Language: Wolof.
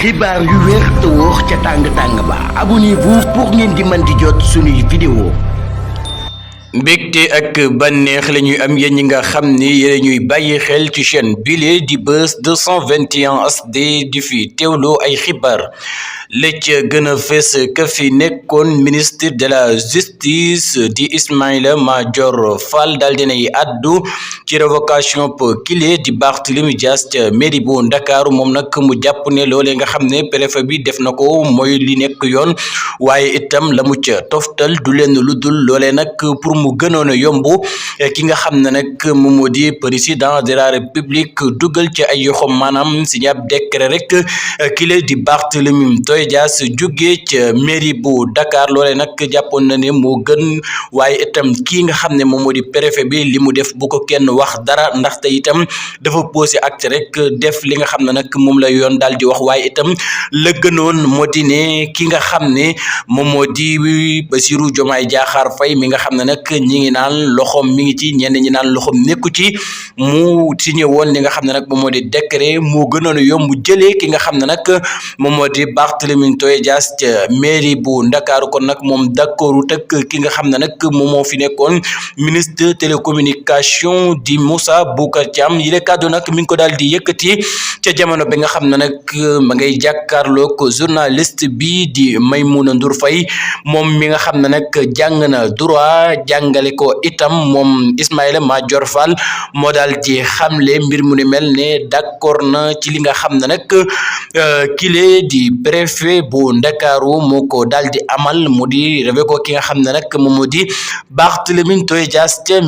xibaar yu wér te wóor ca tàng ba abonnez-vous pour ngeen di mën di jot suñuy vidéo. mbégte ak bànneex la ñuy am yéen ñi nga xam ni yéen ñuy bàyyi xel ci chaîne bile di Buzz 221 HD di fi teewloo ay xibaar la ca gën a fës ka fi nekkoon ministre de la justice di Ismaïla Madior Fall daal dinay addu ci révocation kile di Barthélémy Dias ca mairie bu Ndakaaru moom nag mu jàpp ne loolee nga xam ne préfet bi def na ko mooy li nekk yoon waaye itam la mu ca toftal du leen lu dul loolee nag pour mu gënoon a yomb ki nga xam ne nag moom moo di président de la république dugal ci ay yoxom maanaam signé ab décret rek kile di Barthélémy Dias jógee ca mairie bu Dakar loolee nag jàppoon na ne moo gën waaye itam kii nga xam ne moom moo di préfet bi li mu def bu ko kenn wax dara ndaxte itam dafa posé acte rek def li nga xam ne nag moom la yoon daal di wax waaye itam la gënoon moo di ne ki nga xam ne moom moo di Bassirou Diomaye Diakhar Faye mi nga xam ne nag ñi ngi naan loxoom mi ngi ci ñenn ñi naan loxoom nekku ci mu signé woon li nga xam ne nag moom moo di décret moo gënoon a yomb jëlee ki nga xam ne nag moom moo di Barthélémy Dias ca mairie bu Ndakaaru kon nag moom d'accordut ak ki nga xam ne nag moom moo fi nekkoon ministre télécommunication di Moussa Bocar Thiam yile kàddu nag mi ngi ko daal di yëkkati ca jamono bi nga xam ne nag ma ngay jàkkaarloog journaliste bi di Maïmouna Ndour Faye moom mi nga xam ne nag jàng na droit jàngale ko itam moom Ismaïla Madior Fall moo daal di xamle mbir mu ni mel ne d'accord na ci li nga xam ne nag kile di préfet bu Ndakaaru moo ko daal di amal mu di révé ko ki nga xam ne nag moom moo di Barthélémy Dias